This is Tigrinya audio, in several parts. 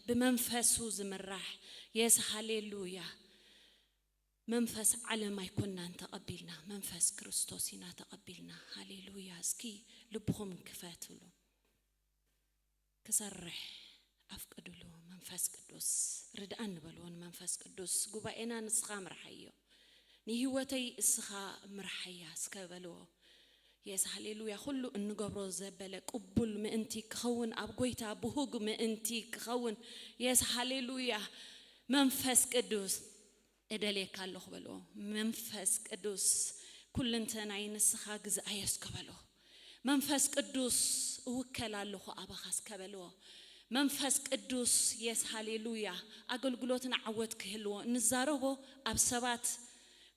ብመንፈሱ ዝምራሕ። የስ ሃሌሉያ። መንፈስ ዓለም ኣይኮናን ተቐቢልና፣ መንፈስ ክርስቶስ ኢና ተቐቢልና። ሃሌሉያ። እስኪ ልብኹም ክፈትሉ። ክሰርሕ ኣፍቅድሉ። መንፈስ ቅዱስ ርድኣኒ በልዎ። ንመንፈስ ቅዱስ ጉባኤና ንስኻ ምርሓዮ፣ ንህይወተይ እስኻ ምርሓያ እስከ በልዎ። የስ ሃሌሉያ። ኩሉ እንገብሮ ዘበለ ቅቡል ምእንቲ ክኸውን፣ ኣብ ጎይታ ብሁግ ምእንቲ ክኸውን። የስ ሃሌሉያ። መንፈስ ቅዱስ እደልየካ ኣለኹ በልዎ። መንፈስ ቅዱስ ኩልንተናይ ንስኻ ግዝኣዮ እስከ በልዎ። መንፈስ ቅዱስ እውከል ኣለኹ ኣባኻ እስከ በልዎ። መንፈስ ቅዱስ የስ ሃሌሉያ። ኣገልግሎትና ዓወት ክህልዎ እንዛረቦ ኣብ ሰባት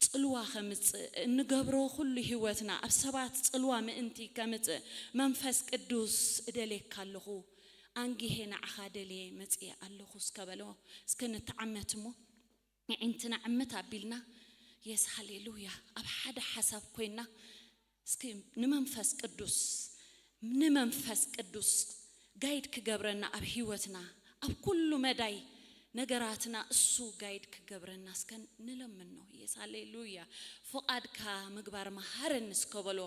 ጽልዋ ከምጽእ፣ እንገብሮ ኩሉ ህይወትና ኣብ ሰባት ጽልዋ ምእንቲ ከምጽእ መንፈስ ቅዱስ እደልየካ ኣለኹ። ኣንጊሄ ንዓኻ ደልየ መጽየ ኣለኹ እስከ በልዎ። እስከ ንተዓመት እሞ። ንዒንትና ዕምት ኣቢልና የስ ሃሌሉያ ኣብ ሓደ ሓሳብ ኮይና እስኪ ንመንፈስ ቅዱስ፣ ንመንፈስ ቅዱስ ጋይድ ክገብረና ኣብ ህይወትና ኣብ ኩሉ መዳይ ነገራትና እሱ ጋይድ ክገብረና እስከ ንለምኖ። የስ ሃሌሉያ። ፍቓድካ ምግባር መሃረኒ እስከ በሎ።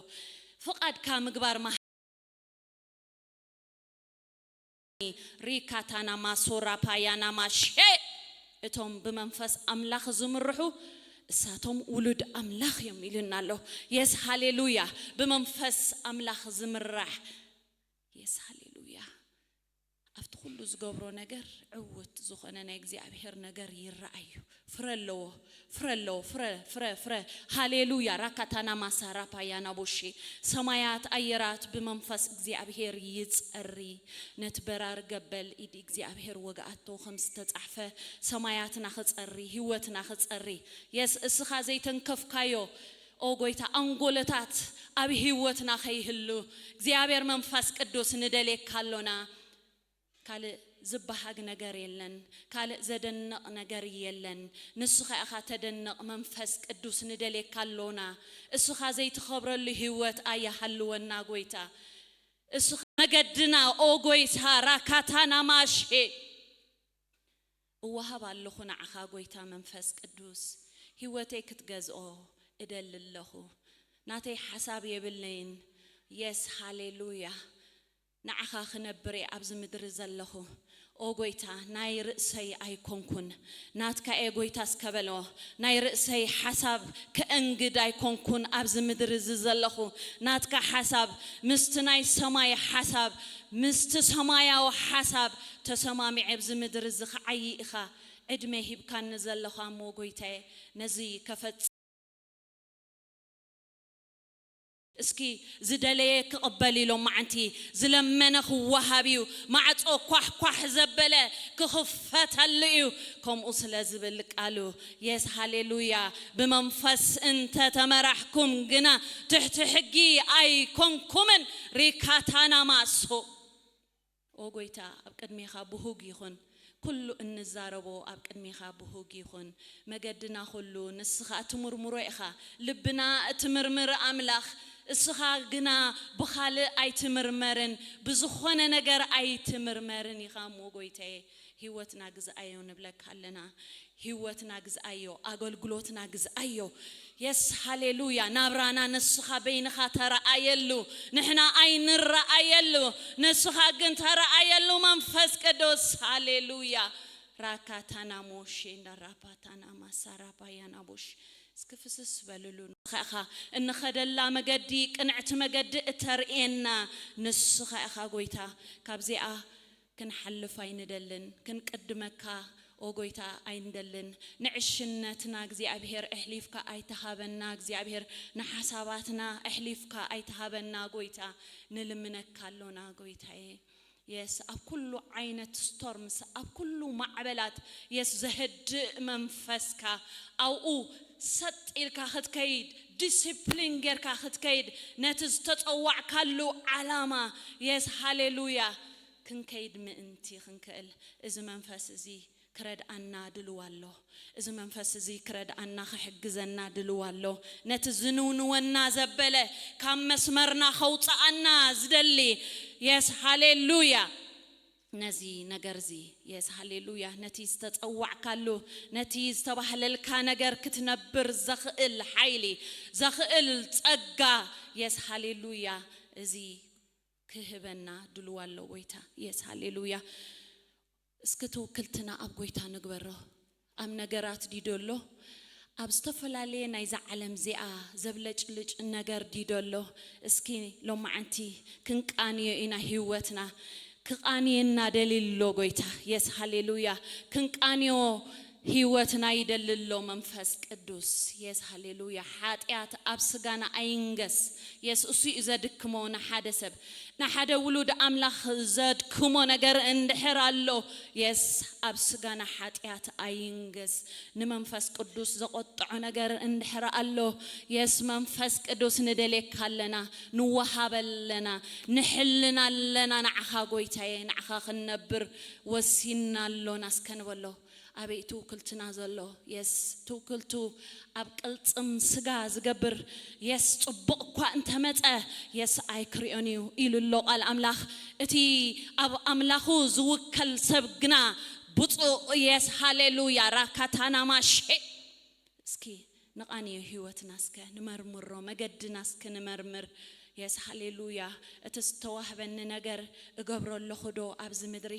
ፍቓድካ ምግባር መሃ- ሪካታና ማሶራ ፓያና ማሼ። እቶም ብመንፈስ ኣምላኽ ዝምርሑ እሳቶም ውሉድ ኣምላኽ እዮም ኢሉና ኣሎ። የስ ሃሌሉያ። ብመንፈስ ኣምላኽ ዝምራሕ። የስ ሃሌሉያ። ኣብቲ ኩሉ ዝገብሮ ነገር ዕውት ዝኾነ ናይ እግዚኣብሔር ነገር ይረኣዩ። ፍረ ኣለዎ፣ ፍረ ኣለዎ፣ ፍረ፣ ፍረ፣ ፍረ። ሃሌሉያ። ራካታና ማሳራ ፓያና ቦሼ። ሰማያት ኣየራት ብመንፈስ እግዚኣብሔር ይጸሪ። ነቲ በራር ገበል ኢድ እግዚኣብሔር ወግኣቶ ከም ዝተጻሕፈ ሰማያትና ክጸሪ፣ ህይወትና ክጸሪ። የስ እስኻ ዘይተንከፍካዮ ኦ ጎይታ ኣንጎለታት ኣብ ህይወትና ከይህሉ እግዚኣብሔር መንፈስ ቅዱስ ንደልየካ ኣሎና። ካልእ ዝበሃግ ነገር የለን። ካልእ ዘደንቕ ነገር የለን። ንስኻ ኢኻ ተደንቕ። መንፈስ ቅዱስ ንደልየካ ኣሎና። እስኻ ዘይትኸብረሉ ህይወት ኣይሃልወና ጎይታ። እስኻ መገድና ኦ ጎይታ ራካታና ማሼ። እወሃብ ኣለኹ ንዓኻ ጎይታ መንፈስ ቅዱስ። ህይወተይ ክትገዝኦ እደሊ ኣለኹ። ናተይ ሓሳብ የብለይን። የስ ሃሌሉያ። ንዓኻ ክነብር እየ ኣብዚ ምድሪ ዘለኹ። ኦ ጎይታ ናይ ርእሰይ ኣይኮንኩን ናትካ እየ ጎይታ እስከ በሎ። ናይ ርእሰይ ሓሳብ ክእንግድ ኣይኮንኩን ኣብዚ ምድሪ እዚ ዘለኹ። ናትካ ሓሳብ ምስቲ ናይ ሰማይ ሓሳብ ምስቲ ሰማያዊ ሓሳብ ተሰማሚዐ ኣብዚ ምድሪ እዚ ክዓዪ ኢኻ ዕድመ ሂብካኒ ዘለኻ እሞ ጎይታየ ነዚ ከፈጽ እስኪ ዝደለየ ክቕበል ኢሎም መዓንቲ ዝለመነ ክወሃብ እዩ። ማዕጾ ኳሕኳሕ ዘበለ ክኽፈተሉ እዩ። ከምኡ ስለ ዝብል ቃሉ የስ ሃሌሉያ። ብመንፈስ እንተተመራሕኩም ግና ትሕቲ ሕጊ ኣይኮንኩምን። ሪካታና ማሶ ኦ ጎይታ ኣብ ቅድሜኻ ብሁግ ይኹን። ኩሉ እንዛረቦ ኣብ ቅድሜኻ ብሁግ ይኹን። መገድና ኩሉ ንስኻ እትምርምሮ ኢኻ። ልብና እትምርምር ኣምላኽ እስኻ ግና ብኻልእ ኣይትምርመርን ብዝኾነ ነገር ኣይትምርመርን ኢኻ እሞ ጎይታየ። ህይወትና ግዝኣዮ ንብለካ ኣለና። ህይወትና ግዝኣዮ፣ ኣገልግሎትና ግዝኣዮ። የስ ሃሌሉያ። ናብራና ንስኻ በይንኻ ተረኣየሉ። ንሕና ኣይንረኣየሉ። ንስኻ ግን ተረኣየሉ መንፈስ ቅዱስ። ሃሌሉያ። ራካታና ሞሼ እንዳ ራፓታና ማሳራ ባያና ቦሽ እስኪ ፍስስ በልሉ። ንስኻ ኢኻ እንኸደላ መገዲ ቅንዕቲ መገዲ እተርእየና ንስኻ ኢኻ ጎይታ። ካብዚኣ ክንሓልፍ ኣይንደልን። ክንቅድመካ ኦ ጎይታ ኣይንደልን። ንዕሽነትና እግዚኣብሔር ኣሕሊፍካ ኣይተሃበና እግዚኣብሔር። ንሓሳባትና ኣሕሊፍካ ኣይተሃበና ጎይታ። ንልምነካ ኣሎና ጎይታየ። የስ ኣብ ኩሉ ዓይነት ስቶርምስ ኣብ ኩሉ ማዕበላት የስ ዘህድእ መንፈስካ ኣብኡ ሰጥ ኢልካ ክትከይድ ዲሲፕሊን ጌርካ ክትከይድ ነቲ ዝተጸዋዕካሉ ዓላማ የስ ሃሌሉያ ክንከይድ ምእንቲ ክንክእል እዚ መንፈስ እዚ ክረድኣና ድልው ኣሎ። እዚ መንፈስ እዚ ክረድኣና ክሕግዘና ድልው ኣሎ። ነቲ ዝንውንወና ዘበለ ካብ መስመርና ከውፅኣና ዝደሊ የስ ሃሌሉያ። ነዚ ነገር እዚ፣ የስ ሃሌሉያ፣ ነቲ ዝተጸዋዕካሉ፣ ነቲ ዝተባህለልካ ነገር ክትነብር ዘኽእል ሓይሊ፣ ዘኽእል ጸጋ፣ የስ ሃሌሉያ፣ እዚ ክህበና ድልዋ ኣሎ ጎይታ። የስ ሃሌሉያ። እስኪ ትውክልትና ኣብ ጎይታ ንግበሮ። ኣብ ነገራት ዲዶ ኣሎ? ኣብ ዝተፈላለየ ናይዛ ዓለም እዚኣ ዘብለጭልጭ ነገር ዲዶ ኣሎ? እስኪ ሎማዓንቲ ክንቃንዮ ኢና ህይወትና። ክቃንየና ደልሎ ጎይታ። የስ ሃሌሉያ። ክንቃንዮ ህይወትና ይደልሎ መንፈስ ቅዱስ። የስ ሃሌሉያ። ሓጢኣት ኣብ ስጋና ኣይንገስ። የስ እሱ እዩ ዘድክሞ ንሓደ ሰብ። ንሓደ ውሉድ ኣምላኽ ዘድክሞ ነገር እንድሕር ኣሎ፣ የስ ኣብ ስጋና ሓጢኣት ኣይንገስ። ንመንፈስ ቅዱስ ዘቆጥዖ ነገር እንድሕር ኣሎ፣ የስ መንፈስ ቅዱስ ንደልየካ ኣለና፣ ንወሃበ ኣለና፣ ንሕልና ኣለና። ንዓኻ ጎይታየ፣ ንዓኻ ክንነብር ወሲና ኣሎና እስከ ንበሎ። ኣበይ ትውክልትና ዘሎ? የስ ትውክልቱ ኣብ ቅልጽም ስጋ ዝገብር፣ የስ ጽቡቕ እኳ እንተመጸ፣ የስ ኣይክሪኦን እዩ ኢሉ ኣሎ ቃል ኣምላኽ። እቲ ኣብ ኣምላኹ ዝውከል ሰብ ግና ብፁዕ። የስ ሃሌሉያ። ራካታና ማሼ። እስኪ ንቓንዮ ህይወትና እስከ ንመርምሮ፣ መገድና እስከ ንመርምር። የስ ሃሌሉያ። እቲ ዝተዋህበኒ ነገር እገብሮ ኣለኹ ዶ ኣብዚ ምድሪ?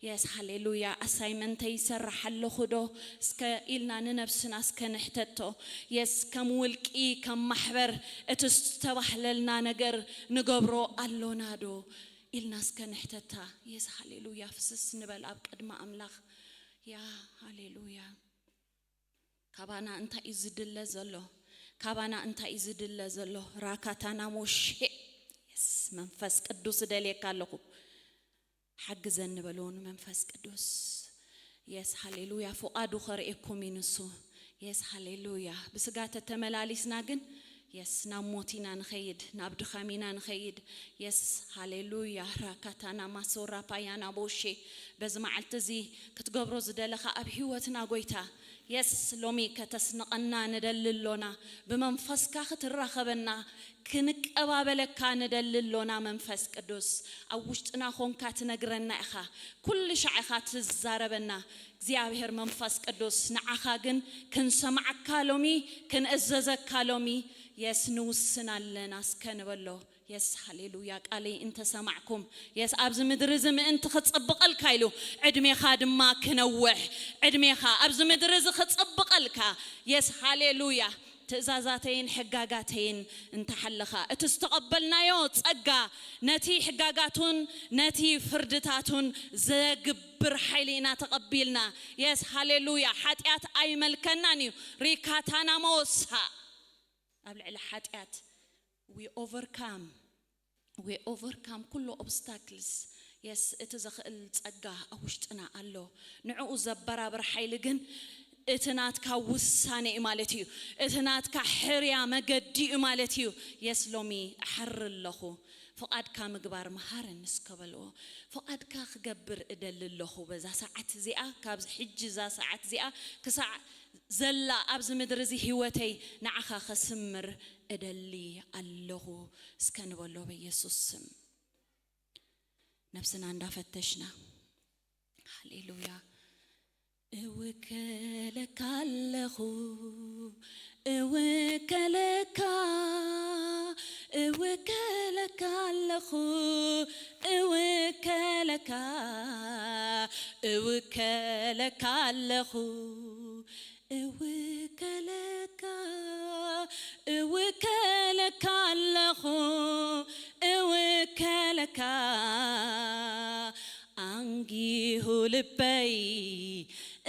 የስ ሃሌሉያ። ኣሳይመንተይ ይሰርሕ ኣለኹ ዶ? እስከ ኢልና ንነብስና እስከ ንሕተቶ። የስ ከም ውልቂ፣ ከም ማሕበር እቲ ዝተባህለልና ነገር ንገብሮ ኣሎና ዶ ኢልና እስከ ንሕተታ። የስ ሃሌሉያ። ፍስስ ንበል ኣብ ቅድሚ ኣምላኽ። ያ ሃሌሉያ። ካባና እንታይ እዩ ዝድለ ዘሎ? ካባና እንታይ እዩ ዝድለ ዘሎ? ራካታና ሞሼ። የስ መንፈስ ቅዱስ እደልየካ ኣለኹ። ሓግዘኒ በልዎ ንመንፈስ ቅዱስ። የስ ሃሌሉያ። ፍቓዱ ከርእየኩም እዩ ንሱ። የስ ሃሌሉያ። ብስጋ ተተመላሊስና ግን የስ ናብ ሞት ኢና ንኸይድ፣ ናብ ድኻም ኢና ንኸይድ። የስ ሃሌሉያ። ራካታና ማሶራ ፓያና ቦሼ። በዚ መዓልቲ እዚ ክትገብሮ ዝደለኻ ኣብ ህይወትና ጎይታ፣ የስ ሎሚ ከተስንቐና ንደሊ ኣሎና። ብመንፈስካ ክትራኸበና ክንቀባበለካ ንደሊ ኣሎና። መንፈስ ቅዱስ ኣብ ውሽጥና ኾንካ ትነግረና ኢኻ። ኩሉ ሻዕ ኢኻ ትዛረበና። እግዚኣብሔር መንፈስ ቅዱስ ንዓኻ ግን ክንሰማዓካ ሎሚ፣ ክንእዘዘካ ሎሚ። የስ ንውስን ኣለና እስከ ንበሎ። የስ ሃሌሉያ። ቃለይ እንተሰማዕኩም፣ የስ ኣብዚ ምድሪ እዚ ምእንቲ ክጽብቐልካ ኢሉ ዕድሜኻ ድማ ክነውሕ፣ ዕድሜኻ ኣብዚ ምድሪ እዚ ክጽብቐልካ። የስ ሃሌሉያ። ትእዛዛተይን ሕጋጋተይን እንተሓለኻ፣ እቲ ዝተቐበልናዮ ጸጋ ነቲ ሕጋጋቱን ነቲ ፍርድታቱን ዘግብር ሓይሊ ኢና ተቐቢልና። የስ ሃሌሉያ። ሓጢኣት ኣይመልከናን እዩ። ሪካታና መወሳ ኣብ ልዕሊ ሓጢኣት we overcome we overcome ኩሉ obstacles። የስ እቲ ዘኽእል ጸጋ ኣብ ውሽጥና ኣሎ። ንዕኡ ዘበራብር ሓይሊ ግን እቲ ናትካ ውሳኔ እዩ ማለት እዩ። እቲ ናትካ ሕርያ መገዲ እዩ ማለት እዩ። የስ ሎሚ እሓሪ ኣለኹ። ፍቓድካ ምግባር መሃረኒ እስከ በልዎ። ፍቓድካ ክገብር እደሊ ኣለኹ። በዛ ሰዓት እዚኣ፣ ካብዚ ሕጂ እዛ ሰዓት እዚኣ ክሳዕ ዘላ ኣብዚ ምድሪ እዚ ህይወተይ ንዓኻ ከስምር እደሊ ኣለኹ እስከ ንበሎ በኢየሱስ ስም። ነብስና እንዳፈተሽና። ሃሌሉያ። እውከለካ ኣለኹ፣ እውከለካ፣ እውከለካ ኣለኹ፣ እውከለካ፣ እውከለካ ኣለኹ፣ እውከለካ፣ እውከለካ ኣለኹ፣ እውከለካ። ኣንጊሁ ልበይ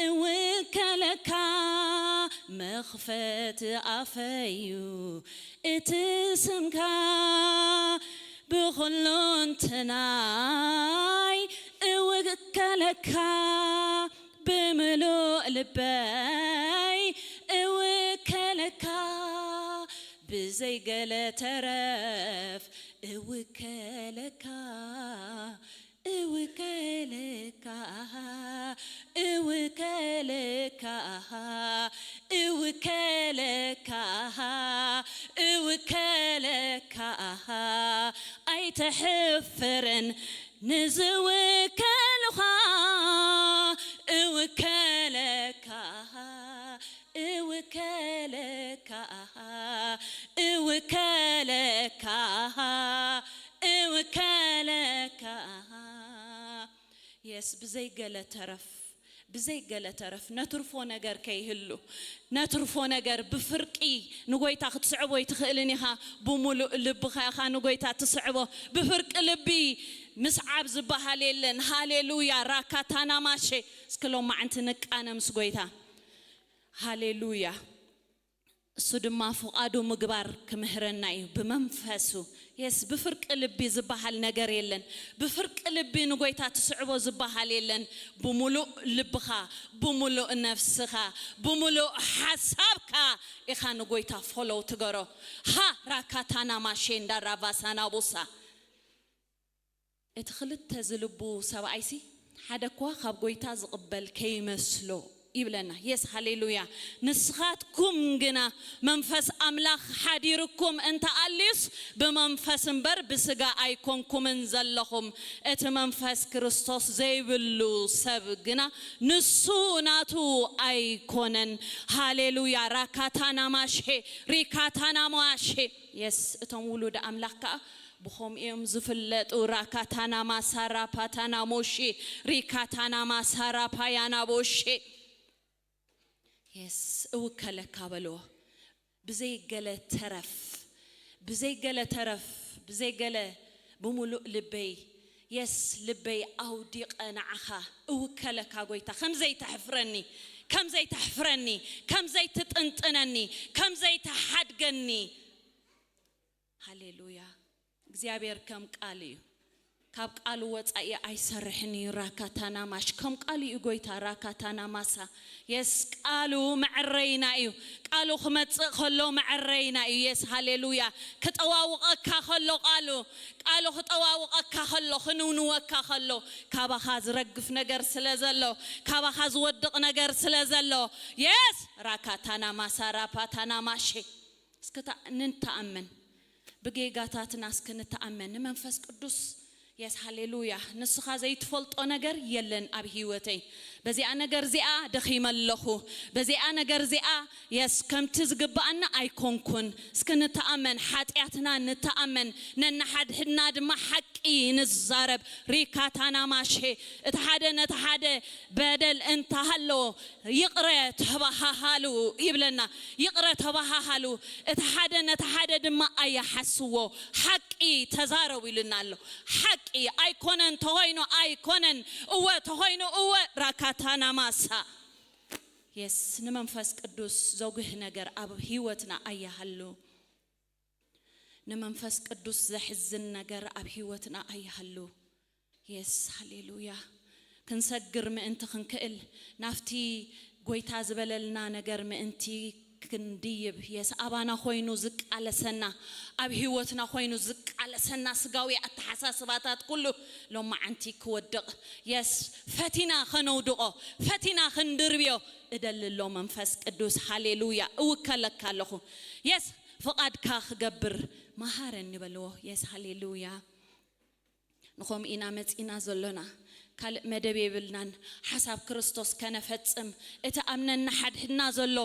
እውከለካ፣ መኽፈቲ ኣፈዩ እቲ ስምካ። ብኹሉ እንትናይ እውከለካ፣ ብምሉእ ልበይ እውከለካ፣ ብዘይ ገለ ተረፍ እውከለካ፣ እውከለካ፣ እውከለካ፣ እውከለካ፣ እውከለካ። ኣይተሕፍርን ንዝውከልኹ እውከለካ፣ እውከለካ፣ እውከለካ፣ እውከለካ። የስ፣ ብዘይ ገለ ተረፍ፣ ብዘይ ገለ ተረፍ ነትርፎ ነገር ከይህሉ፣ ነትርፎ ነገር ብፍርቂ ንጎይታ ክትስዕቦ ኣይትኽእልን ኢኻ። ብምሉእ ልብኻ ኢኻ ንጎይታ ትስዕቦ። ብፍርቂ ልቢ ምስዓብ ዝበሃል የለን። ሃሌሉያ። ራካታናማሼ። እስኪ ሎማዓንቲ ንቃነ ምስ ጎይታ። ሃሌሉያ። እሱ ድማ ፍቓዱ ምግባር ክምህረና እዩ ብመንፈሱ። የስ፣ ብፍርቂ ልቢ ዝበሃል ነገር የለን። ብፍርቂ ልቢ ንጎይታ ትስዕቦ ዝበሃል የለን። ብምሉእ ልብኻ፣ ብምሉእ ነፍስኻ፣ ብምሉእ ሓሳብካ ኢኻ ንጎይታ ፎሎው ትገሮ። ሃ ራካታና ማሼንዳ ራቫሳና ቡሳ። እቲ ክልተ ዝልቡ ሰብኣይሲ ሓደ እኳ ካብ ጎይታ ዝቕበል ከይመስሎ ይብለና። የስ፣ ሃሌሉያ። ንስኻትኩም ግና መንፈስ ኣምላኽ ሓዲርኩም እንተኣልዩስ ብመንፈስ እምበር ብስጋ ኣይኮንኩምን ዘለኹም። እቲ መንፈስ ክርስቶስ ዘይብሉ ሰብ ግና ንሱ ናቱ ኣይኮነን። ሃሌሉያ። ራካታና ማሼ፣ ሪካታና ማሼ። የስ፣ እቶም ውሉድ ኣምላኽ ከኣ ብኸምኡ እዮም ዝፍለጡ። ራካታና ማሳራ ፓታና ሞሼ፣ ሪካታና ማሳራ ፓያና ቦሼ። የስ፣ እውከለካ በልዎ። ብዘይ ገለ ተረፍ፣ ብዘይ ገለ ተረፍ፣ ብዘይ ገለ ብምሉእ ልበይ፣ የስ፣ ልበይ ኣውዲቐ ንዓኻ እውከለካ ጎይታ። ከም ዘይተሕፍረኒ፣ ከም ዘይተሕፍረኒ፣ ከም ዘይትጥንጥነኒ፣ ከም ዘይትሓድገኒ። ሃሌሉያ። እግዚኣብሔር ከም ቃል እዩ። ካብ ቃሉ ወጻኢ ኣይሰርሕን እዩ። ራካታና ማሽ ከም ቃሉ እዩ ጎይታ። ራካታና ማሳ። የስ፣ ቃሉ መዕረይና እዩ። ቃሉ ክመጽእ ከሎ መዕረይና እዩ። የስ፣ ሃሌሉያ። ክጠዋውቐካ ከሎ ቃሉ፣ ቃሉ ክጠዋውቐካ ከሎ፣ ክንውንወካ ከሎ፣ ካባኻ ዝረግፍ ነገር ስለ ዘሎ፣ ካባኻ ዝወድቕ ነገር ስለ ዘሎ፣ የስ፣ ራካታና ማሳ ራፓታና ማሼ። እስኪ ንተኣመን፣ ብጌጋታትና እስኪ ንተኣመን። ንመንፈስ ቅዱስ፣ የስ፣ ሃሌሉያ። ንስኻ ዘይትፈልጦ ነገር የለን ኣብ ህይወተይ። በዚኣ ነገር እዚኣ ደኺመ ኣለኹ። በዚኣ ነገር እዚኣ፣ የስ፣ ከምቲ ዝግብኣና ኣይኮንኩን። እስኪ ንተኣመን፣ ሓጢኣትና ንተኣመን፣ ነንሓድሕድና ድማ ሓቂ ንዛረብ። ሪካታና ማሼ፣ እቲ ሓደ ነቲ ሓደ በደል እንተሃለዎ ይቕረ ተባሃሃሉ ይብለና። ይቕረ ተባሃሃሉ፣ እቲ ሓደ ነቲ ሓደ ድማ ኣየሓስዎ። ሓቂ ተዛረቡ ኢሉና ኣሎ። ሓቂ ኣይኮነን ተኾይኑ ኣይኮነን፣ እወ ተኾይኑ እወ። ራካታና ማሳ። የስ፣ ንመንፈስ ቅዱስ ዘጉህ ነገር ኣብ ህይወትና ኣየሃሉ። ንመንፈስ ቅዱስ ዘሕዝን ነገር ኣብ ህይወትና ኣይሃሉ። የስ፣ ሃሌሉያ። ክንሰግር ምእንቲ ክንክእል፣ ናብቲ ጎይታ ዝበለልና ነገር ምእንቲ ክንድይብ፣ የስ፣ ኣባና ኮይኑ ዝቃለሰና፣ ኣብ ህይወትና ኮይኑ ዝቃለሰና ስጋዊ ኣተሓሳስባታት ኩሉ ሎማዓንቲ ክወድቕ፣ የስ፣ ፈቲና ከነውድቖ፣ ፈቲና ክንድርብዮ እደሊ ኣሎ መንፈስ ቅዱስ። ሃሌሉያ። እውከለካ ኣለኹ። የስ፣ ፍቓድካ ክገብር መሃረኒ በልዎ። የስ፣ ሃሌሉያ። ንኸምኡ ኢና መጺና ዘሎና። ካልእ መደብ የብልናን። ሓሳብ ክርስቶስ ከነፈጽም፣ እቲ ኣብ ነንሓድሕድና ዘሎ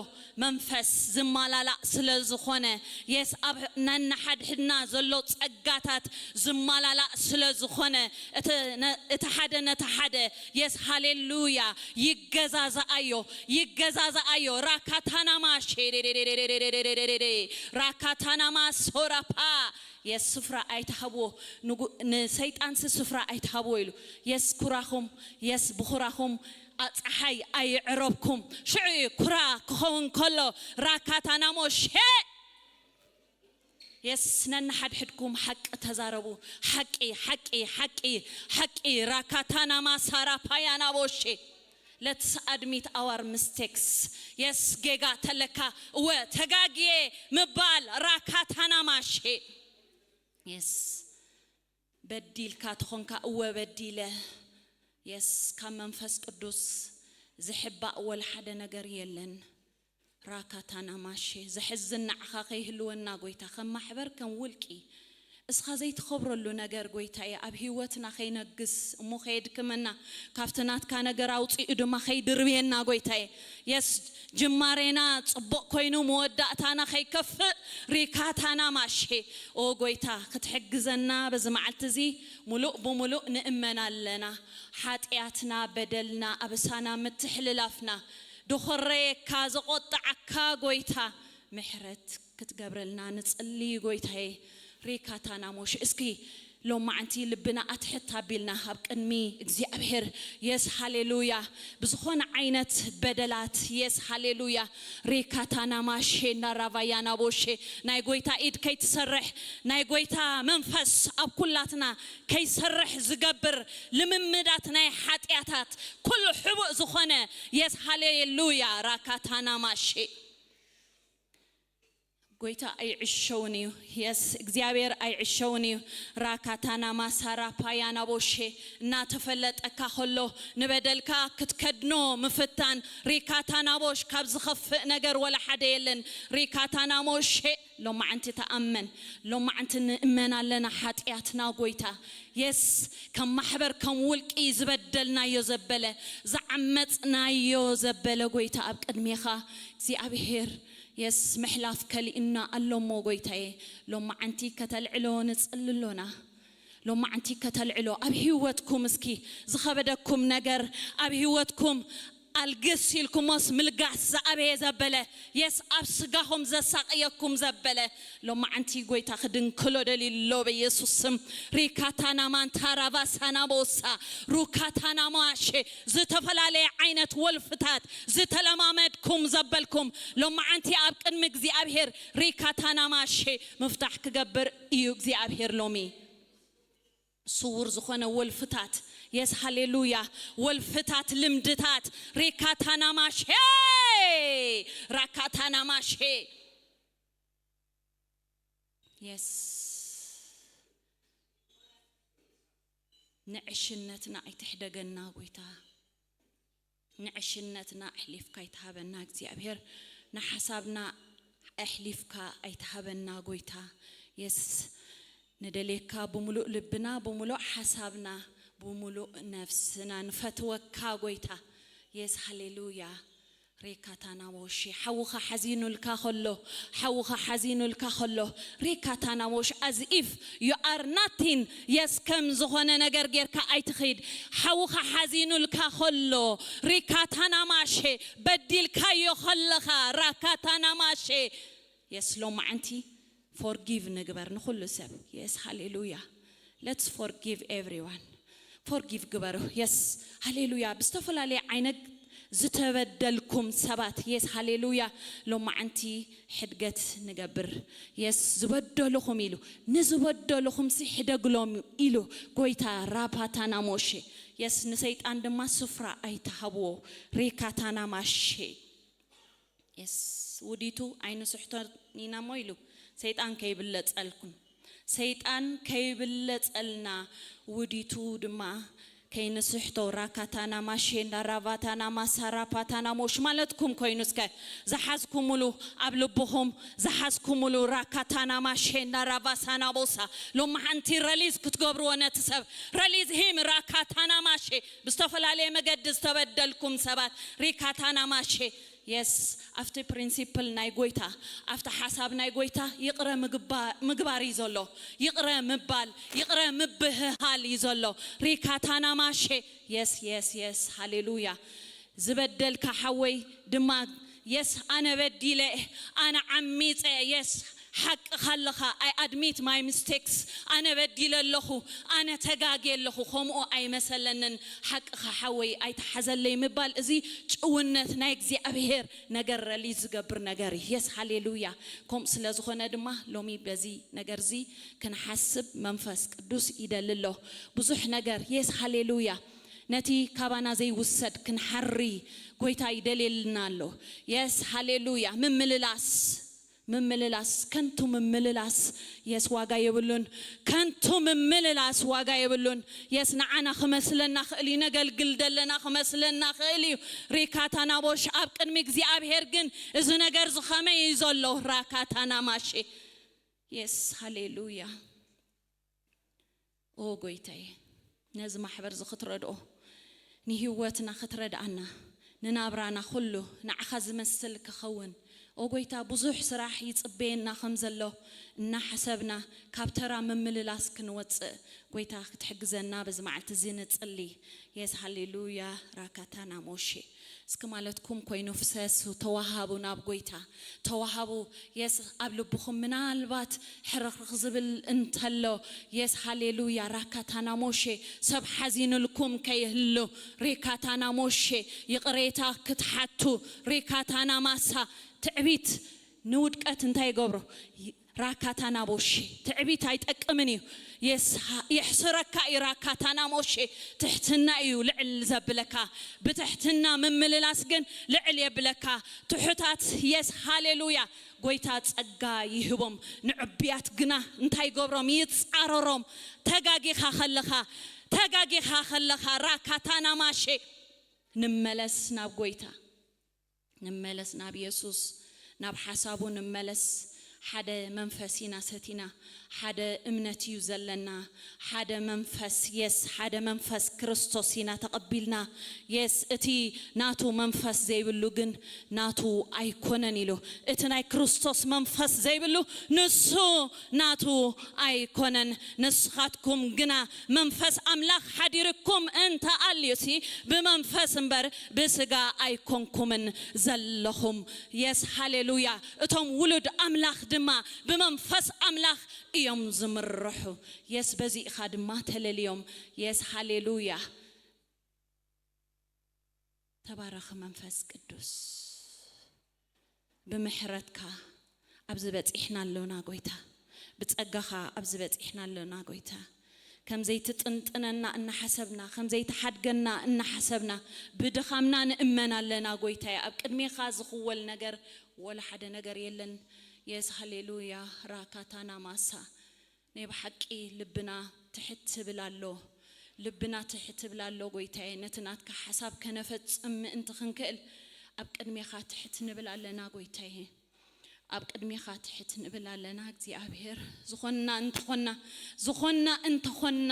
መንፈስ ዝማላላእ ስለ ዝኾነ፣ የስ፣ ኣብ ነንሓድሕድና ዘሎ ጸጋታት ዝማላላእ ስለ ዝኾነ፣ እቲ ነ-፣ እቲ ሓደ ነቲ ሓደ፣ የስ፣ ሃሌሉያ፣ ይገዛዝኣዮ፣ ይገዛዝኣዮ። ራካታናማ ሼዴዴዴዴዴዴዴዴዴዴ፣ ራካታናማ ሶራፓ፣ የስ፣ ስፍራ ኣይትሃብዎ። ንጉ-፣ ንሰይጣንሲ ስፍራ ኣይትሃብዎ ኢሉ። የስ፣ ኩራኹም፣ የስ፣ ብኹራኹም ኣ-፣ ጸሓይ ኣይዕረብኩም። ሽዑ እዩ ኩራ ክኸውን ከሎ፣ ራካታናሞ ሼ-፣ የስ፣ ነንሓድሕድኩም ሓቂ ተዛረቡ። ሓቂ፣ ሓቂ፣ ሓቂ፣ ሓቂ። ራካታናማ ሳራፓያናቦ ሼ። Let's admit our mistakes. የስ፣ ጌጋ ተለካ፣ እወ፣ ተጋግየ ምባል። ራካታናማ ሼ። የስ፣ በዲልካ ተኾንካ፣ እወ፣ በዲለ። የስ፣ ካብ መንፈስ ቅዱስ ዝሕባእ ወላ ሓደ ነገር የለን። ራካታና ማሼ፣ ዘሕዝን ንዓኻ ከይህልወና ጎይታ፣ ከም ማሕበር፣ ከም ውልቂ፣ እስኻ ዘይትኸብረሉ ነገር ጎይታየ ኣብ ህይወትና ከይነግስ እሞ ከየድክመና ካብቲ ናትካ ነገር ኣውፂኡ ድማ ከይድርብየና ጎይታየ የስ ጅማሬና ፅቡቕ ኮይኑ መወዳእታና ከይከፍእ ሪካታና ማሼ ኦ ጎይታ ክትሕግዘና በዚ መዓልቲ እዚ ሙሉእ ብሙሉእ ንእመን ኣለና ሓጢኣትና በደልና ኣበሳና ምትሕልላፍና ደኾረየካ ዘቆጣዓካ ጎይታ ምሕረት ክትገብረልና ንጽሊ ጎይታዬ። ሬካታና ሞሽ እስኪ ሎማዓንቲ ልብና ኣትሕት ኣቢልና ኣብ ቅድሚ እግዚኣብሔር የስ ሃሌሉያ ብዝኾነ ዓይነት በደላት የስ ሃሌሉያ ሬካታና ማሼ ናራቫያና ቦሼ ናይ ጎይታ ኢድ ከይትሰርሕ ናይ ጎይታ መንፈስ ኣብ ኩላትና ከይሰርሕ ዝገብር ልምምዳት ናይ ሓጢኣታት ኩሉ ሕቡእ ዝኾነ የስ ሃሌሉያ ራካታና ማሼ ጎይታ ኣይዕሸውን እዩ የስ እግዚኣብሔር ኣይዕሸውን እዩ ራካታና ማሳራ ፓያና ቦሼ እናተፈለጠካ ከሎ ንበደልካ ክትከድኖ ምፍታን ሪካታና ቦሽ ካብ ዝኸፍእ ነገር ወላ ሓደ የለን ሪካታና ሞሼ ሎማዓንቲ ተኣመን ሎማዓንቲ ንእመን ኣለና ሓጢኣትና ጎይታ የስ ከም ማሕበር ከም ውልቂ ዝበደልናዮ ዘበለ ዝዓመፅናዮ ዘበለ ጎይታ ኣብ ቅድሜኻ እግዚኣብሔር የስ ምሕላፍ ከሊእና ኣሎ እሞ ጎይታዬ ሎማዓንቲ ከተልዕሎ ንፅሊ ኣሎና ሎማዓንቲ ከተልዕሎ ኣብ ህይወትኩም እስኪ ዝኸበደኩም ነገር ኣብ ህይወትኩም ኣልግስ ኢልኩሞስ ምልጋስ ዝኣበየ ዘበለ የስ ኣብ ስጋኹም ዘሳቕየኩም ዘበለ ሎማዓንቲ ጎይታ ክድንክሎ ደልዩ ኣሎ በኢየሱስ ስም ሪካታና ማንታራቫሳና ቦሳ ሩካታና ማሼ ዝተፈላለየ ዓይነት ወልፍታት ዝተለማመድኩም ዘበልኩም ሎማዓንቲ ኣብ ቅድሚ እግዚኣብሔር ሪካታና ማሼ ምፍታሕ ክገብር እዩ እግዚኣብሔር ሎሚ ስውር ዝኾነ ወልፍታት የስ ሃሌሉያ ወልፍታት ልምድታት ሪካታና ማሼ ራካታና ማሼ የስ ንዕሽነትና ኣይትሕደገና ጎይታ ንዕሽነትና ኣሕሊፍካ ኣይትሃበና እግዚኣብሔር ንሓሳብና ኣሕሊፍካ ኣይትሃበና ጎይታ የስ ንደልየካ ብምሉእ ልብና ብምሉእ ሓሳብና ብምሉእ ነፍስና ንፈትወካ ጎይታ የስ ሃሌሉያ ሬካታና ሞሼ ሓውኻ ሓዚኑልካ ከሎ ሓውኻ ሓዚኑልካ ከሎ ሬካታና ሞሽ as if you are nothing yes ከም ዝኾነ ነገር ጌርካ ኣይትኺድ ሓውኻ ሓዚኑልካ ከሎ ሪካታና ማሼ በዲልካዮ ከለኻ ራካታና ማሼ የስ ሎማዓንቲ forgive ንግበር ንኹሉ ሰብ የስ ሃሌሉያ let's forgive everyone forgive ግበሩ የስ ሃሌሉያ ብዝተፈላለየ ዓይነት ዝተበደልኩም ሰባት የስ ሃሌሉያ ሎማዓንቲ ሕድገት ንገብር የስ ዝበደልኹም ኢሉ ንዝበደልኹም ሲ ሕደግሎም ኢሉ ጎይታ ራፓታና ሞሼ የስ ንሰይጣን ድማ ስፍራ ኣይትሃብዎ ሬካታና ማሼ የስ ውዲቱ ኣይንስሕቶን ኢና እሞ ኢሉ ሰይጣን ከይብለጸልኩም ሰይጣን ከይብለጸልና ውዲቱ ድማ ከይንስሕቶ ራካታና ማሼንዳ ራቫታና ማሳራፓታና ሞሽ ማለትኩም ኮይኑ እስከ ዝሓዝኩምሉ ኣብ ልብኹም ዝሓዝኩምሉ ራካታና ማሼንዳ ራቫሳና ቦሳ ሎማሓንቲ ረሊዝ ክትገብርዎ ነቲ ሰብ ረሊዝ ሂም ራካታና ማሼ ብዝተፈላለየ መገዲ ዝተበደልኩም ሰባት ሪካታና ማሼ የስ ኣብቲ ፕሪንሲፕል ናይ ጎይታ ኣብቲ ሓሳብ ናይ ጎይታ ይቕረ ምግባር እዩ ዘሎ ይቕረ ምባል ይቕረ ምብህሃል እዩ ዘሎ ሪካታና ማሼ የስ የስ የስ ሃሌሉያ ዝበደልካ ሓወይ ድማ የስ ኣነ በዲለ ኣነ ዓሚፀ የስ ሓቅኻ ኣለኻ I admit my mistakes ኣነ በዲለ ኣለኹ ኣነ ተጋጌ ኣለኹ ከምኡ ኣይመሰለንን ሓቅኻ ሓወይ ኣይተሓዘለይ ምባል እዚ ጭውነት ናይ እግዚኣብሔር ነገር ረሊ ዝገብር ነገር የስ ሃሌሉያ ከምኡ ስለ ዝኾነ ድማ ሎሚ በዚ ነገር እዚ ክንሓስብ መንፈስ ቅዱስ ይደሊ ኣሎ ብዙሕ ነገር የስ ሃሌሉያ ነቲ ካባና ዘይውሰድ ክንሓሪ ጎይታ ይደልየልና ኣሎ የስ ሃሌሉያ ምምልላስ ምምልላስ ከንቱ ምምልላስ የስ ዋጋ የብሉን ከንቱ ምምልላስ ዋጋ የብሉን የስ ንዓና ክመስለና ክእል እዩ ነገልግል ደለና ክመስለና ክእል እዩ ሪካታና ቦሽ ኣብ ቅድሚ እግዚኣብሔር ግን እዚ ነገር ዝኸመይ እዩ ዘሎ ራካታና ማሼ የስ ሃሌሉያ ኦ ጎይታዬ፣ ነዚ ማሕበር እዚ ክትረድኦ፣ ንህይወትና ክትረድኣና፣ ንናብራና ኩሉ ንዓኻ ዝመስል ክኸውን። ኦ ጎይታ፣ ብዙሕ ስራሕ ይጽበየና ከም ዘሎ እናሓሰብና፣ ካብ ተራ ምምልላስ ክንወጽእ፣ ጎይታ ክትሕግዘና በዚ መዓልቲ እዚ ንጽሊ። የስ ሃሌሉያ። ራካታና ሞሼ እስኪ ማለትኩም ኮይኑ ፍሰሱ፣ ተዋሃቡ፣ ናብ ጎይታ ተዋሃቡ። የስ ኣብ ልብኹም ምናልባት ሕርኽርኽ ዝብል እንተሎ፣ የስ ሃሌሉያ። ራካታና ሞሼ ሰብ ሓዚኑልኩም ከይህሉ፣ ሪካታና ሞሼ ይቕሬታ ክትሓቱ፣ ሪካታና ማሳ ትዕቢት ንውድቀት እንታይ ይገብሮ? ራካታና ቦሼ ትዕቢት ኣይጠቅምን እዩ። የስ-፣ የሕስረካ እዩ። ራካታና ሞሼ ትሕትና እዩ ልዕል ዘብለካ። ብትሕትና ምምልላስ ግን ልዕል የብለካ። ትሑታት የስ ሃሌሉያ። ጎይታ ጸጋ ይህቦም። ንዕብያት ግና እንታይ ይገብሮም? ይጻረሮም። ተጋጊኻ ከለኻ፣ ተጋጊኻ ከለኻ ራካታና ማሼ ንመለስ ናብ ጎይታ። ንመለስ ናብ የሱስ፣ ናብ ሓሳቡ ንመለስ። ሓደ መንፈስ ኢና ሰቲና፣ ሓደ እምነት እዩ ዘለና፣ ሓደ መንፈስ፣ የስ፣ ሓደ መንፈስ ክርስቶስ ኢና ተቐቢልና። የስ፣ እቲ ናቱ መንፈስ ዘይብሉ ግን ናቱ ኣይኮነን ኢሉ። እቲ ናይ ክርስቶስ መንፈስ ዘይብሉ ንሱ ናቱ ኣይኮነን። ንስኻትኩም ግና መንፈስ ኣምላኽ ሓዲርኩም እንተ ኣልዩሲ ብመንፈስ እምበር ብስጋ ኣይኮንኩምን ዘለኹም። የስ ሃሌሉያ። እቶም ውሉድ ኣምላኽ ድማ ብመንፈስ ኣምላኽ እዮም ዝምርሑ። የስ በዚ ኢኻ ድማ ተለልዮም። የስ ሃሌሉያ። ተባረኽ መንፈስ ቅዱስ። ብምሕረትካ ኣብዚ በጺሕና ኣሎና ጎይታ። ብጸጋኻ ኣብዚ በጺሕና ኣሎና ጎይታ። ከም ዘይትጥንጥነና እናሓሰብና፣ ከም ዘይትሓድገና እናሓሰብና፣ ብድኻምና ንእመን ኣለና ጎይታየ። ኣብ ቅድሜኻ ዝኽወል ነገር ወላ ሓደ ነገር የለን። የስ ሃሌሉያ። ራካታና ማሳ ናይ ብሓቂ ልብና ትሕት ትብል ኣሎ። ልብና ትሕት ትብል ኣሎ ጎይታየ። ነቲ ናትካ ሓሳብ ከነፈጽም ምእንቲ ክንክእል ኣብ ቅድሜኻ ትሕት ንብል ኣለና ጎይታየ። ኣብ ቅድሜኻ ትሕት ንብል ኣለና እግዚኣብሔር። ዝኾንና እንተኾንና፣ ዝኾንና እንተኾንና፣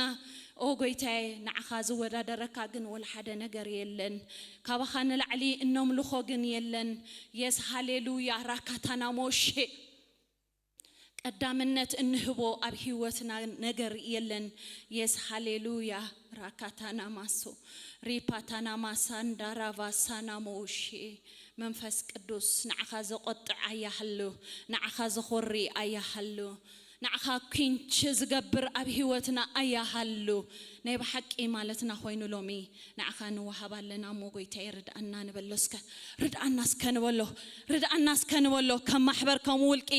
ኦ ጎይታየ፣ ንዓኻ ዝወዳደረካ ግን ወላ ሓደ ነገር የለን። ካባኻ ንላዕሊ እነምልኾ ግን የለን። የስ ሃሌሉያ። ራካታና ሞሼ ቀዳምነት እንህቦ ኣብ ህይወትና ነገር የለን። የስ ሃሌሉያ። ራካታና ማሶ ሪፓታና ማሳ እንዳራቫሳና ሞሼ መንፈስ ቅዱስ ንዓኻ ዘቆጥዕ ኣያሃሉ፣ ንዓኻ ዘኾሪ ኣያሃሉ፣ ንዓኻ ኪንች ዝገብር ኣብ ህይወትና ኣያሃሉ። ናይ ብሓቂ ማለትና ኮይኑ ሎሚ ንዓኻ ንወሃብ ኣለና እሞ ጎይታየ ርድኣና ንበሎ እስከ። ርድኣና እስከ ንበሎ። ርድኣና እስከ ንበሎ። ከም ማሕበር ከም ውልቂ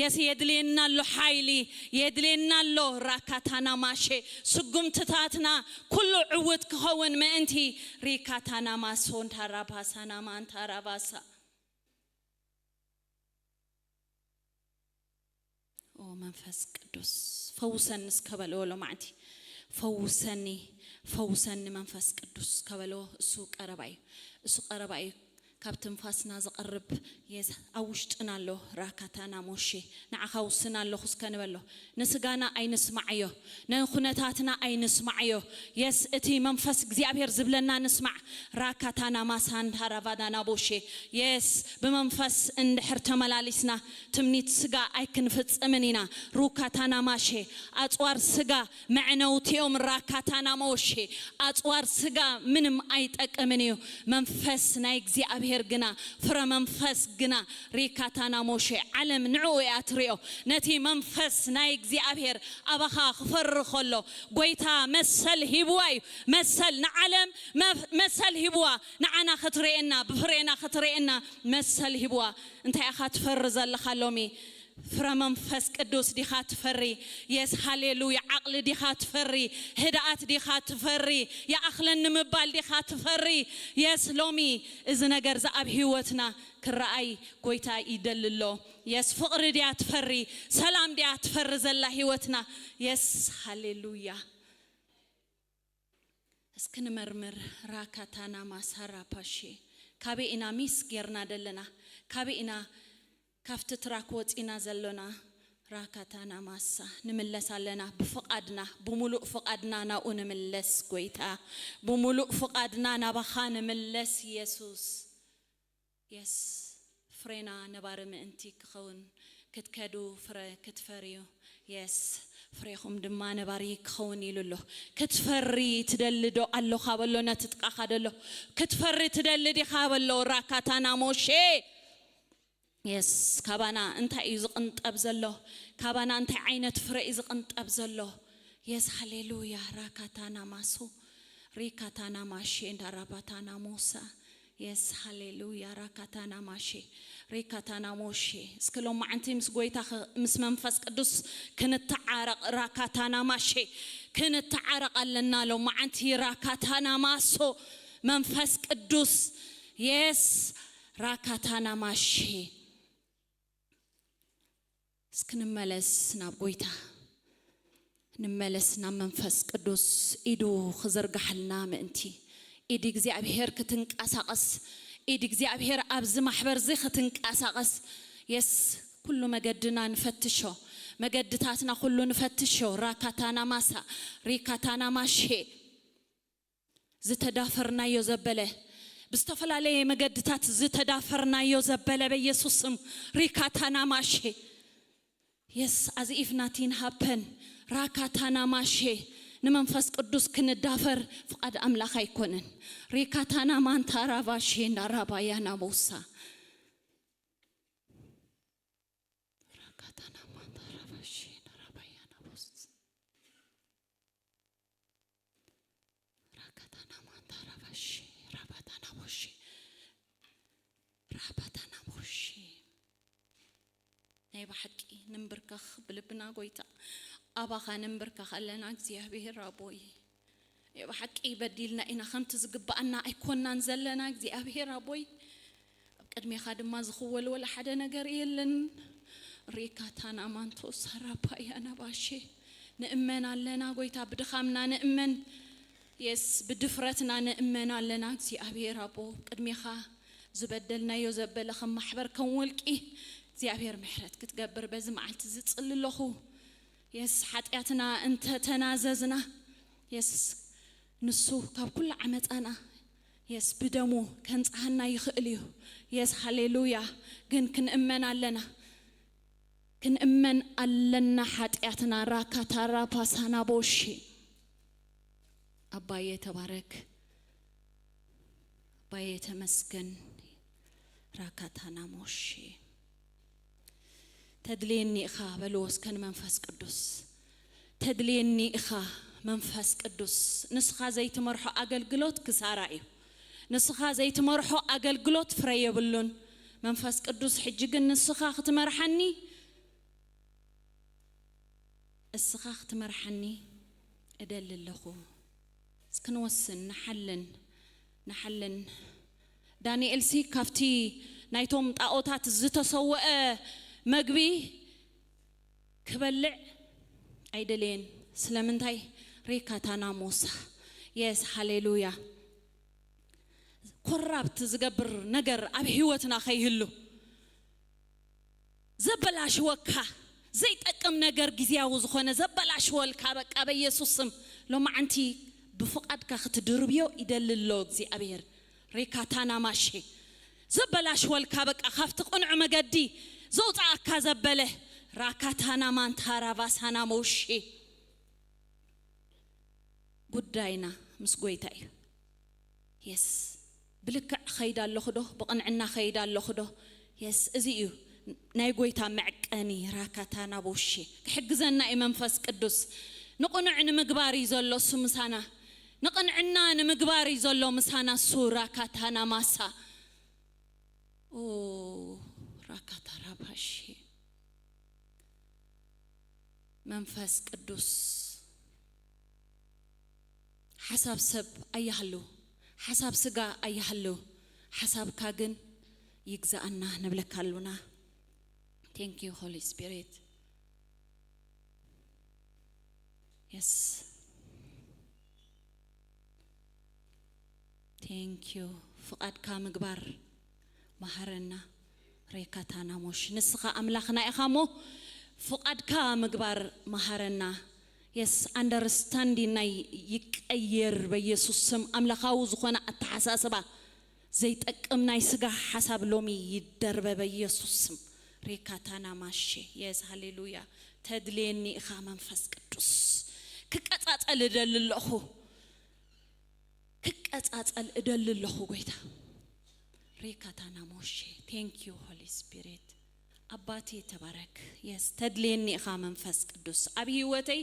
የስ የድልየና ኣሎ ሓይሊ። የድልየና ኣሎ ራካታና ማሼ ስጉምትታትና ኩሉ ዕውት ክኸውን ምእንቲ ሪካታና ማሶ እንታራባሳና ማንታራባሳ ኦ መንፈስ ቅዱስ ፈውሰኒ እስከ በልዎ ሎማዕንቲ። ፈውሰኒ፣ ፈውሰኒ መንፈስ ቅዱስ እስከ በልዎ። እሱ ቀረባ እዩ። እሱ ቀረባ እዩ። ካብ ትንፋስና ዝቐርብ የስ ኣብ ውሽጥና ኣሎ። ራካታና ሞሼ ንዓኻ ውስን ኣለኹ እስከ ንበሎ። ንስጋና ኣይንስማዓዮ፣ ንኩነታትና ኣይንስማዓዮ። የስ እቲ መንፈስ እግዚኣብሔር ዝብለና ንስማዕ። ራካታና ማሳንታ ራቫዳና ቦሼ የስ ብመንፈስ እንድሕር ተመላሊስና ትምኒት ስጋ ኣይክንፍጽምን ኢና። ሩካታና ማሼ ኣጽዋር ስጋ መዕነውቲኦም ራካታና ሞሼ ኣጽዋር ስጋ ምንም ኣይጠቅምን እዩ። መንፈስ ናይ እግዚኣብሔር ግና ፍረ መንፈስ ግና ሪካታና ሞሼ ዓለም ንዕኡ እያ ትሪኦ። ነቲ መንፈስ ናይ እግዚኣብሔር ኣባኻ ክፈሪ ከሎ ጎይታ መሰል ሂብዋ እዩ። መሰል ንዓለም መፍ-፣ መሰል ሂብዋ ንዓና ክትርእየና ብፍሬና ክትርእየና መሰል ሂብዋ። እንታይ ኢኻ ትፈሪ ዘለኻ ሎሚ? ፍረ መንፈስ ቅዱስ ዲኻ ትፈሪ? የስ ሃሌሉያ። ዓቕሊ ዲኻ ትፈሪ? ህድኣት ዲኻ ትፈሪ? ይኣኽለኒ ምባል ዲኻ ትፈሪ? የስ ሎሚ እዚ ነገር እዚ ኣብ ህይወትና ክረኣይ ጎይታ ይደሊ ኣሎ። የስ ፍቕሪ ድያ ትፈሪ? ሰላም ድያ ትፈሪ ዘላ ህይወትና? የስ ሃሌሉያ። እስኪ ንመርምር። ራካታና ማሳራ ፓሼ ካበይ ኢና ሚስ ጌርና ደለና? ካበይ ኢና ካብቲ ትራክ ወፂና ዘሎና? ራካታና ማሳ ንምለስ ኣለና። ብፍቓድና፣ ብምሉእ ፍቓድና ናብኡ ንምለስ ጎይታ፣ ብምሉእ ፍቓድና ናባኻ ንምለስ የሱስ። የስ ፍሬና ነባሪ ምእንቲ ክኸውን ክትከዱ ፍረ ክትፈርዩ። የስ ፍሬኹም ድማ ነባሪ ክኸውን ኢሉ ኣሎ። ክትፈሪ ትደሊ ዶ ኣሎኻ በሎ ነቲ ጥቃኻ ደሎ። ክትፈሪ ትደሊ ዲኻ በሎ። ራካታና ሞሼ የስ ካባና እንታይ እዩ ዝቕንጠብ ዘሎ? ካባና እንታይ ዓይነት ፍረ እዩ ዝቕንጠብ ዘሎ? የስ ሃሌሉያ። ራካታና ማሶ ሪካታና ማሼ እንዳራባታና ሞሳ። የስ ሃሌሉያ። ራካታና ማሼ ሪካታና ሞሼ። እስኪ ሎማዓንቲ ምስ ጎይታ ኽ- ምስ መንፈስ ቅዱስ ክንተዓረቕ። ራካታና ማሼ ክንተዓረቕ ኣለና ሎማዓንቲ። ራካታና ማሶ መንፈስ ቅዱስ የስ ራካታና ማሼ። እስኪ ንመለስ ናብ ጎይታ፣ ንመለስ ናብ መንፈስ ቅዱስ። ኢዱ ክዝርጋሓልና ምእንቲ፣ ኢድ እግዚኣብሔር ክትንቀሳቐስ፣ ኢድ እግዚኣብሔር ኣብዚ ማሕበር እዚ ክትንቀሳቐስ። የስ ኩሉ መገድና ንፈትሾ፣ መገድታትና ኩሉ ንፈትሾ። ራካታና ማሳ ሪካታና ማሼ ዝተዳፈርናዮ ዘበለ፣ ብዝተፈላለየ መገድታት ዝተዳፈርናዮ ዘበለ በኢየሱስ ስም ሪካታና ማሼ። የስ ኣዚ ኢፍ ናቲን ሃፐን። ራካታና ማሼ። ንመንፈስ ቅዱስ ክንዳፈር ፍቓድ ኣምላኽ ኣይኮነን። ሪካታና ማንታ ራባሼ ናራባያ ናቦሳ። ራካታና ማንታ ራባሼ ናራባያ ናቦስ። ራካታና ማንታ ራባሼ ራባታና ቦሼ ራባታና ቦሼ። ናይ ብሓቂ ንንብርከኽ ብልብና ጎይታ፣ ኣባኻ ንንብርከኽ ኣለና እግዚኣብሔር ኣቦይ። ናይ ብሓቂ በዲልና ኢና፣ ከምቲ ዝግብኣና ኣይኮናን ዘለና እግዚኣብሔር ኣቦይ። ኣብ ቅድሜኻ ድማ ዝኽወል ወላ ሓደ ነገር የለን። ሪካታና ማንቶ ሳራፓያና ባሼ። ንእመን ኣለና ጎይታ፣ ብድኻምና ንእመን። የስ ብድፍረትና ንእመን ኣለና እግዚኣብሔር ኣቦ። ቅድሜኻ ዝበደልናዮ ዘበለ ከም ማሕበር ከም ውልቂ እግዚኣብሔር ምሕረት ክትገብር በዚ መዓልቲ ዝጽሊ ኣለኹ። የስ ሓጢኣትና እንተተናዘዝና የስ ንሱ ካብ ኩሉ ዓመፃና የስ ብደሙ ከንፅሃና ይኽእል እዩ። የስ ሃሌሉያ። ግን ክንእመን ኣለና፣ ክንእመን ኣለና። ሓጢኣትና ራካታራ ፓሳና ቦሺ። ኣባየ ተባረክ፣ ኣባየ ተመስገን። ራካታና ሞሺ። ተድልየኒ ኢኻ በልዎ እስከ ንመንፈስ ቅዱስ። ተድልየኒ ኢኻ መንፈስ ቅዱስ። ንስኻ ዘይትመርሖ ኣገልግሎት ክሳራ እዩ። ንስኻ ዘይትመርሖ ኣገልግሎት ፍረ የብሉን። መንፈስ ቅዱስ ሕጂ ግን ንስኻ ክትመርሓኒ፣ እስኻ ክትመርሓኒ እደሊ ኣለኹ። እስኪ ንወስን፣ ንሓልን፣ ንሓልን። ዳንኤልሲ ካብቲ ናይቶም ጣኦታት ዝተሰወአ መግቢ ክበልዕ ኣይደለየን። ስለምንታይ? ሪካታና ሞሳ። የስ ሃሌሉያ። ኮራፕት ዝገብር ነገር ኣብ ህይወትና ከይህሉ፣ ዘበላሽወካ ዘይጠቅም ነገር፣ ግዝያዊ ዝኾነ ዘበላሽወልካ፣ በቃ በኢየሱስ ስም ሎማዓንቲ ብፍቓድካ ክትድርብዮ ይደሊ ኣሎ እግዚኣብሔር። ሪካታና ማሼ። ዘበላሽወልካ፣ በቃ ካብቲ ቅኑዕ መገዲ ዘውፅኣካ ዘበለ፣ ራካታና ማንታራ ቫሳና ሞሼ። ጉዳይና ምስ ጎይታ እዩ። የስ ብልክዕ ኸይድ ኣለኹ ዶ? ብቕንዕና ኸይድ ኣለኹ ዶ? የስ እዚ እዩ ናይ ጎይታ መዕቀኒ። ራካታና ቦሼ። ክሕግዘና እዩ መንፈስ ቅዱስ። ንቕኑዕ ንምግባር እዩ ዘሎ እሱ ምሳና። ንቕንዕና ንምግባር እዩ ዘሎ ምሳና እሱ። ራካታና ማሳ። ኦ ራካታ ራባሼ። መንፈስ ቅዱስ። ሓሳብ ሰብ ኣይሃሉ፣ ሓሳብ ስጋ ኣይሃሉ፣ ሓሳብካ ግን ይግዛኣና ንብለካ ኣሉና። Thank you Holy Spirit. Yes. Thank you። ፍቓድካ ምግባር መሃረና። ሬካታና ሞሽ። ንስኻ ኣምላኽና ኢኻ እሞ ፍቓድካ ምግባር መሃረና። የስ ኣንደርስታንዲንግና ይቀየር በኢየሱስ ስም። ኣምላኻዊ ዝኾነ ኣተሓሳስባ፣ ዘይጠቅም ናይ ስጋ ሓሳብ ሎሚ ይደርበ በኢየሱስ ስም። ሬካታና ማሼ። የስ ሃሌሉያ። ተድልየኒ ኢኻ መንፈስ ቅዱስ። ክቀጻጸል እደሊ ኣለኹ። ክቀጻጸል እደሊ ኣለኹ ጎይታ። ሬካታና ሞሼ። Thank you Holy Spirit። ኣባቴ ተባረክ። የስ ተድልየኒ ኢኻ መንፈስ ቅዱስ ኣብ ህይወተይ።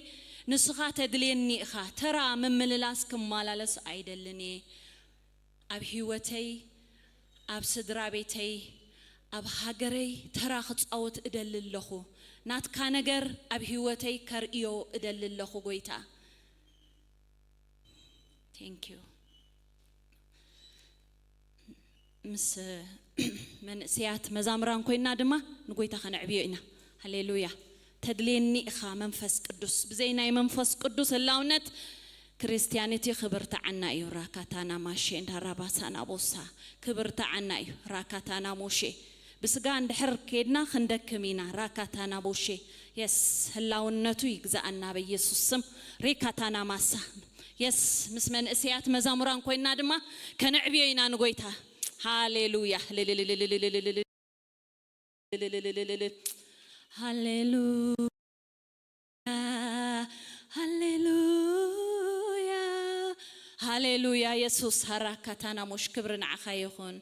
ንስኻ ተድልየኒ ኢኻ። ተራ ምምልላስ ክመላለስ ኣይደልን እየ። ኣብ ህይወተይ፣ ኣብ ስድራ ቤተይ፣ ኣብ ሃገረይ ተራ ክጻወት እደሊ ኣለኹ። ናትካ ነገር ኣብ ህይወተይ ከርእዮ እደሊ ኣለኹ ጎይታ። Thank you። ምስ መንእሰያት መዛምራን ኮይና ድማ ንጎይታ ከነዕብዮ ኢና። ሃሌሉያ። ተድልየኒ ኢኻ መንፈስ ቅዱስ። ብዘይ ናይ መንፈስ ቅዱስ ህላውነት ክርስቲያኒቲ ክብር ተዓና እዩ። ራካታና ማሼ እንዳ ራባሳና ቦሳ ክብር ተዓና እዩ። ራካታና ሞሼ ብስጋ እንድሕር ከድና ክንደክም ኢና። ራካታና ቦሼ የስ ህላውነቱ ይግዛኣና በኢየሱስ ስም። ሬካታና ማሳ የስ ምስ መንእሰያት መዛሙራን ኮይና ድማ ከነዕብዮ ኢና ንጎይታ። ሃሌሉያ። ሃሌሉያ። ሃሌሉያ። ሃሌሉያ። የሱስ ሃራካታና ሞሽ ክብሪ ንዓኻ ይኹን።